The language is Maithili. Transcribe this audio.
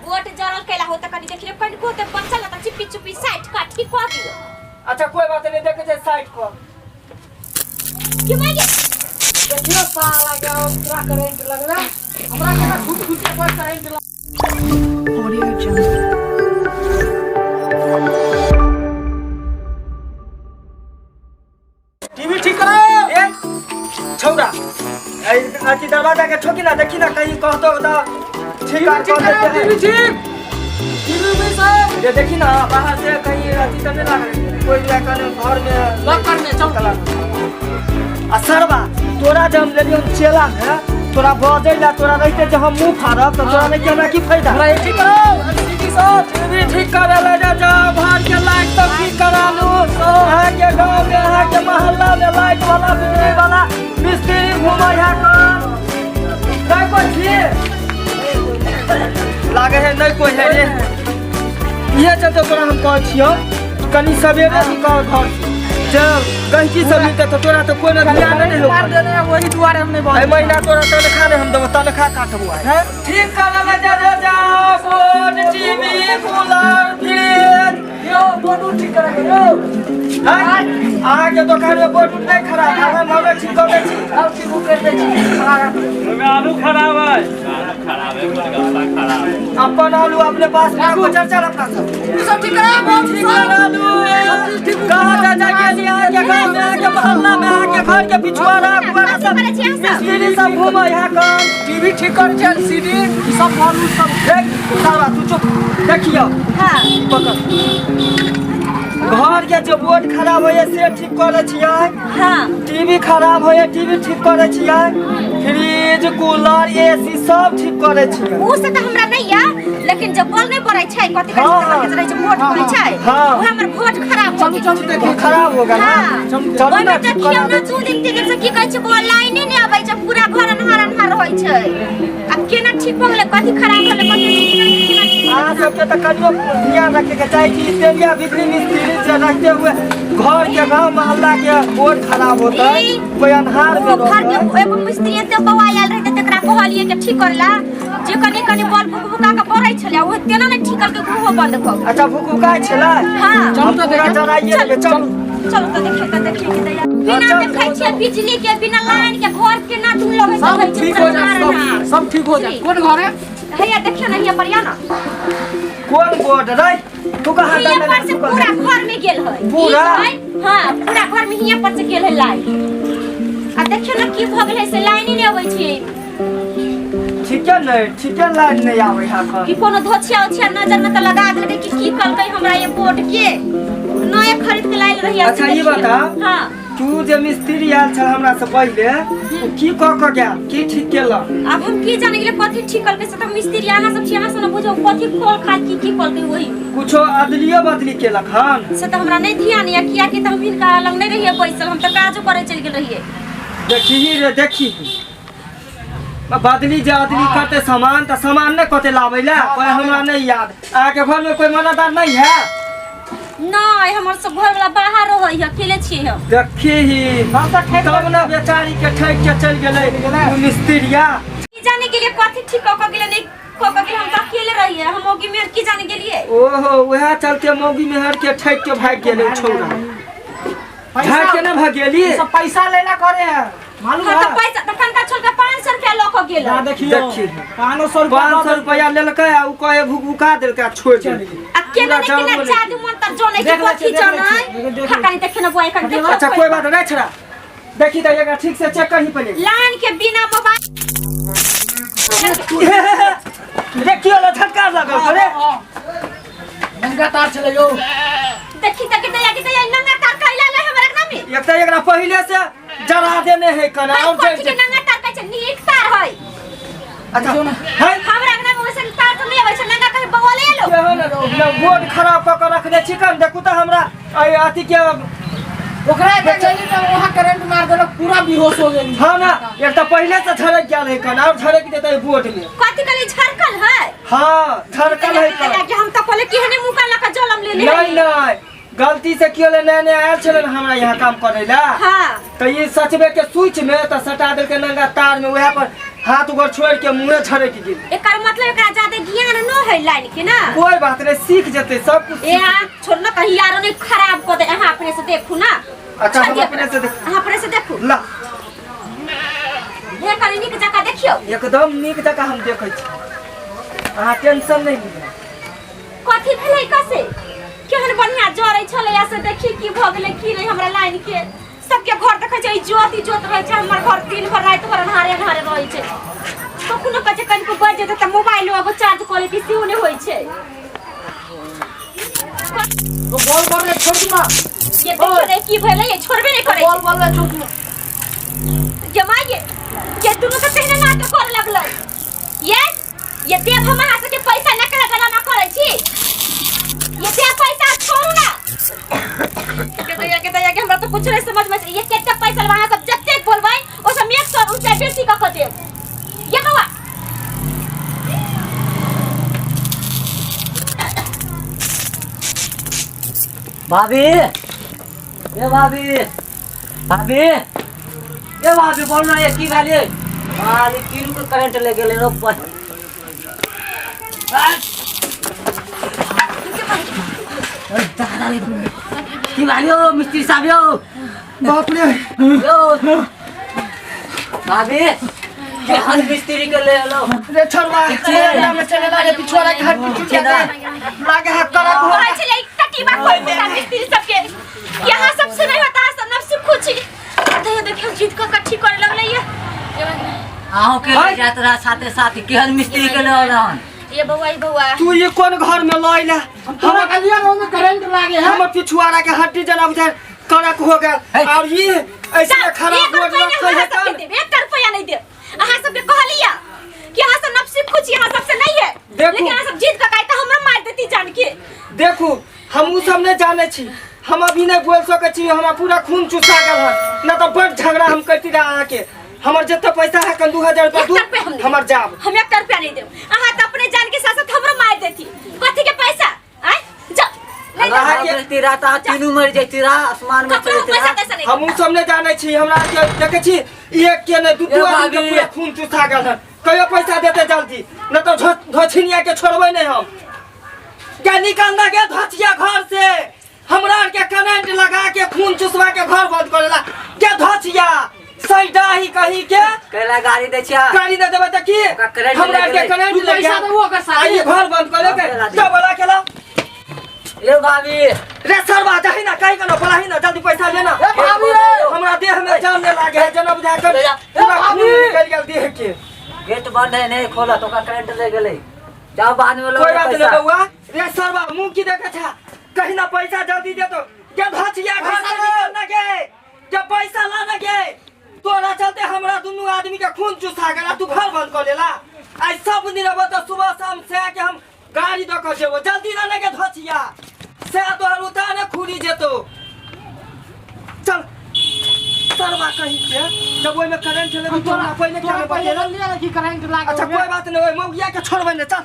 बोर्ड जरल कैला हो त कनी देखियो कनिको ते बचल त चिपी चुपी साइड का ठीक कऽ दियौ। अच्छा कोई बात नहीं, देखे छै साइड को। की माय गे? देखियो साला के पूरा करंट लगला हमरा केना घुट घुट के पर करंट लग। Audio Jungle. TV ठीक करा ए छौरा, ए अथी दरवाजा के ठोकी ना, देखी ना कहीं कहतो त ठीक टीवी ठीक कर करा, देते हैं। टीवी ठीक, टीवी भी साहब ये देखी ना बाहर से कहीं अथी त नहीं लागल कोई भी कने घर में लॉक करने चल। आ सरवा तोरा जे हम लेलियौ चेला है, तोरा बजै ला तोरा रहिते जे हम मुंह फाड़ब त तोरा नहीं हमरा की फायदा? हमरा ठीक करो एलसीडी सब। टीवी ठीक करे ले जा, जा भार के लाइट सब ठीक करा लू। अहाँ के गाँव में, अहाँ के मोहल्ला में लाइट वाला बिजली वाला मिस्त्री घूमै है कन नहीं कोई छी लागे है, नहीं कोई है रे। इहे चलते तोरा हम कहै छियौ कनी सवेरे निकल घर से, जब गहिकी सब मिलते तो तोरा तो कोई ना ध्यान नहीं मार हो। देने वही दुआरे हम नहीं एहि बात महीना तोरा तनखा नहीं हम देबो, तनखा काटबो आइ। ठीक करे ले जा, जा, जा बोर्ड टीवी कूलर फ्रिज। यो बोर्ड ठीक करे के यो। हैं? अहाँके दोकान में बोर्ड उड नहीं खराब है, हम हमे ठीक कऽ दै छी। अब ठीक कर दे छी। आलू खराब है, आलू खराब है, गोलगप्पा खराब है। अपन आलू अपने पास राखू। चल चल अपना सब ई सब ठीक करा, बोर्ड ठीक करा लू। कहाँ जा जा के लिए अहाँके गाँव में, अहाँके मोहल्ला में, अहाँके घर के पिछुआड़ा अखबार सब मिस्त्री सब घूमै है कन। टीवी ठीक कर छै, एलसीडी ई सब बॉल सब। देख साला तू चुप, देखियौ। हाँ। पकड़, घर के जो बोर्ड खराब होइए से ठीक करै छियै। हाँ। टीवी खराब होइए, टीवी ठीक करै छियै। फ्रिज कूलर एसी सब ठीक करै छियै। उ से त हमरा नहीं या, लेकिन जब बॉल नहीं पड़ै छै कथि कहै हाँ, छै हाँ। के रहै छै बोर्ड पड़ै छै। हाँ। उ हमर बोर्ड खराब हो चलू गेल। चलू देखिए। खराब हो गेल। हाँ। चलू ना ओहिमे ठीक देखियौ करा ने दै छी। 2 दिन 3 दिन से की कहै छै बॉल लाइने नहि अबै छै, पूरा घर अन्हार अन्हार रहै छै। आब केना ठीक भऽ गेलै, कथि खराब भेलै, कथि नहि, केना ठीक भऽ अहाँ सबके तऽ कनियो ध्यान रखे के चाही कि तेलिया बिजली मिस्त्री से रहते हुए घर के गांव मोहल्ला के बोर्ड खराब होता है, ई कोई अन्हार में ओ घर रहता के एगो मिस्त्री एते बौआ आयल रहै त तकरा कहलियै कि ठीक करला, जे कनि कनि बॉल भुकभुका के बरै छलै ओ तेना नहि ठीक करके ओहो बंद कऽ गेल। अच्छा भुकभुकाय छलै? हाँ। हम पूरा जराइए देबै, चलू चलू तऽ देखिए, तऽ देखिए कि दया बिना चल। देखै छियै बिजली के बिना लाइन के घर केना दूर लगै छै सब रहै छै ठीक पूरा हो जाए, अन्हार सब अन्हार। सब ठीक हो जाए। ठीक। कोन घर है? हैया देखियौ ने, हिया पर या ना। कोन बोर्ड रे तू कहाँ? हिया पर से पूरा घर में गेल है। पूरा? ई है, हाँ पूरा घर में हिया पर से गेल है लाइन। आ देखियौ ने की भऽ गेल है से लाइन ही नहि अबै छै। ठीके नहीं, ठीके लाइन नहीं आबै है एखन। कि कोनो धोछिया ओछिया नजर में तऽ लगा देलकै कि की कलकै हमरा ये बोर्ड के नया खरीद के लायल रही। अच्छा, ई बता। हाँ। तू जे मिस्त्री आयल छल हमरा से पहिले, ओ की कऽ कऽ गेल, की ठीक केलक? अब हम की जाने गेलै कथी ठीक कलकै से, तऽ मिस्त्री अहाँ सब छी, अहाँ सब ने बुझौ कथी खोल खाल की की कलकै वही। कुछो अदलियो बदली केलक हन? से तऽ हमरा नहि ध्यान यऽ, कियाकि तऽ हम हिनका लग नहि रहियै बैसल, हम तऽ काजो करे चलि गेल रहियै। देखी रे देखी, बदली जे अदली करते सामान तऽ सामान नहि कते लाबै ला कोई, हमरा नहीं याद। अहाँके घर में कोई मनादार नहीं है? नहि, हमर सब घर वाला बाहर रहै है, अकेले छियै हम। देखी ही हम तऽ ठकि तब ने बेचारी के ठकि के चलि गेलै ओ मिस्त्रिया। की जाने गेलियै कथी ठीक कऽ कऽ गेलै, नहि कऽ कऽ गेलै, हम तऽ अकेले रहियै, हम मौगी मेहर की जाने गेलियै। ओहो वएह चलते मौगी मेहर के ठकि के भागि गेलै ओ छौड़ा। भागि के नहि भागि गेली? ई सब पैसा लेला करे है मालूम हाँ है? तऽ पैसा तऽ कनका छोड़ के 500 रुपया लऽ कऽ गेलै। ना देखियो। देखी। 500 रुपया 500 रुपया लेलकै आ ओ कहे भुकभुका देलकै आ छोड़ि देलकै। आ केना पूरा ने केना जल जादू मंत्र जनै कि देख लै कथी छियै, देख लै जनै छियै, देख लै। खा कनी देखियौ ने बुआ, कनी देखियौ। अच्छा कोई बात नहीं छड़ा, देखी तऽ एकरा ठीक से चेक करही पहिले। लाइन के बिना मोबाइल देखियो लो झटका लगल रे। नंगा तार छलै यौ। देखी तऽ के दया के दया, नंगा तार कैला ले हमरा अंगना में। एक तऽ एकरा पहिले से जरा देने है कना भाई और कथी के नंगा तार कहै छै, नीक तार है। अच्छा है। हमरा अंगना में ओइसन तार तऽ नहि अबै छै, नंगा कहे बगले एलो। केहन बोर्ड खराब कऽ के रखने छी कन, देखू तऽ हमरा एहि अथी के। ओकरा एते चली तऽ वहाँ करंट मार देलक, पूरा बेहोश हो गेली। हाँ ना, एक तऽ पहिले से झरक गेल है कन और झरक देतै बोर्ड में। कथी कहली, झरकल है? हाँ झरकल है कन। कि हम तऽ कहले केहने मुका लऽ कऽ जलम लेने नहीं नहीं, गलती से कियो ले नया नया आयल छलै ने हमरा यहाँ काम करे ला। हाँ। तऽ ई सचबे के स्विच में तऽ सटा देलकै नंगा तार में, वएह पर हाथ गोर छोड़ के मुँहे झड़क गेल। एकर मतलब एकरा ज्यादा ज्ञान न है लाइन के ना। कोई बात नहीं, सीख जेतै सब कुछ। ए आ छोड़ ना, कहीं आरो नहीं खराब कर दे। अहाँ अपने से देखू ना। अच्छा, छोड़ हम दिअ। अपने से देख। अहाँ अपने से देखू। ला हे कनी नीक जकाँ देखियौ। एकदम नीक जकाँ हम देखै छी, अहाँ टेंशन नहीं लिअ। कथी भेलै कसे केहन बढ़िया जरै छलै से देखी की भऽ गेलै की नहि। हमरा लाइन के सबके घर देखै छै जोत ही जोत रहै छै, हमर घर दिन भर राति भर अन्हारे अन्हारे रहै छै। कखनो कहै छै कनिको बढ़ि जेतै तऽ मोबाइलो एगो चार्ज कऽ लेती, सेहो नहि होइ छै। तो बॉल कर रे छोड़ दूंगा। ये देखियौ ने की भेलै, ये छोड़बे नहि करै। बॉल बॉल रे छोड़ दूंगा। ये माय ये दुनू तऽ तेहने नाटक करे लगलै। ये देव हम अहाँ सबके पैसा नकला गला ना करै छी। ये देव पैसा छोड़ू ना। के दैया के दैया के हमरा तऽ कुछ नहीं समझ में। ये कते पैसा लेबै अहाँ सब? जतेक बोलबै ओ सब 100 रुपया बेसी कऽ कऽ देब। ये बौआ भाभी, ए भाभी, भाभी, ए भाभी, बोल ना ये की भेलै? खाली तीन को करंट ले गेलै रो पर। की भेलै यौ मिस्त्री साहब यौ? बाप रे यौ भाभी, केहन मिस्त्री के ले एलौ रे छोड़वा? अंगना में चले रे पिछवाड़ा के हड्डी टूट गया लागे है कड़क हो। कहै छलै कटीबा कोई मुका मिस्त्री सबके यहाँ सबसे नहीं होता सब नफसी खुशी। देखियो देखियो जीत कऽ कट्ठी करे लगलै ये। अहूँ के ले जात रहा साथे साथ, केहन मिस्त्री के ले एलौ हन? ये बौआ, ये बौआ, तू ये कोन घर में लइला? हमरा कहलिए ओमे करंट लागे है। हमर पिछुआड़ा के हड्डी जना बुझाय कड़क हो गेल और ये ऐसे खराब एक रोड रुपया रखै नहीं है अहाँ सबके तन। देब, एक रुपया नहीं देब। अहाँ सबके कहलिया कि अहाँ सब नफसी खुशी अहाँ सबसे नहीं है। देखू। लेकिन अहाँ सब जीत कऽ काहे तऽ हमरा मारि देती जान के। देखू, हम उ सब नहीं जाने छी, हम अभी नहीं बोल सकै छी, हमरा पूरा खून चुसा गेल हन ना तो बड़ झगड़ा हम करती रहा। अहाँके हमर जते पैसा है कन 2000 रुपया एक दू रुपया हम नहीं हमर जाब। हम एक रुपया नहीं देब। अहाँ तऽ अपने जान के साथ साथ हमरो मारि देती। कथी के पैसा आय जा नहीं देब। अगर जैती रहा तऽ तीनू मरि जैती रहा, आसमान में ककरो चलैत पैसा रहा। तैसा नहीं। हम उ सब नहीं जाने छी। हमरा के देखै छी एक के नहीं दू ए दू आदमी के भाभी। पूरा खून चुसा गेल हन। कहियो पैसा देते जल्दी न तो धोछिनिया के छोड़बै नहीं हम। के निकाल ना के धोछिया घर से, हमरा आर के करेंट लगा के खून चुसवा के घर बंद करेला के धोछिया सैडा ही कहीं के। कैला गाड़ी दै छियै? गाड़ी दे देबै तऽ की ओकरा करेंट हमरा आर के लागि गेलै। करेंट तू लागि पैसा गेल। देबो ओकर साथे। आ ई घर बंद करे के ला दे। जा बोला के ला। ए भाभी रे सरवा जाही ना कहीं के ना बोलाही ना, जल्दी पैसा लेना। ए भाभी रे। हमरा देह में जान नहीं लागे है जना बुझा कर ले जा। पूरा ए खून भाभी। निकल गेल देह के। गेट बंद है, नहीं खोला तो ओकरा करंट लागि गेलै। जाओ बाद में लो कोई बात नहीं पैसा। बउआ। रे सरवा मुंह की देखे छा? कहीं ना पैसा जल्दी दे तो के धचिया घर से निकल ना गे के पैसा ला ना गे। तोरा चलते हमरा दुनू आदमी के खून चुसा गेला, तू घर बंद कर लेला। आई सब दिन अब तो सुबह शाम से के हम गाड़ी दऽ के जेबो, जल्दी ला ना गे धचिया से तोहर उतारे खूरी जेतो। चल सरवा कहीं के जब ओहिमे करंट चले हम तोरा पहिले तोरा क्या पहिले बतेला? बोल दिया कि करंट लागे। अच्छा कोई बात नहीं, ओहि मौगिया के छोड़बै ने। चल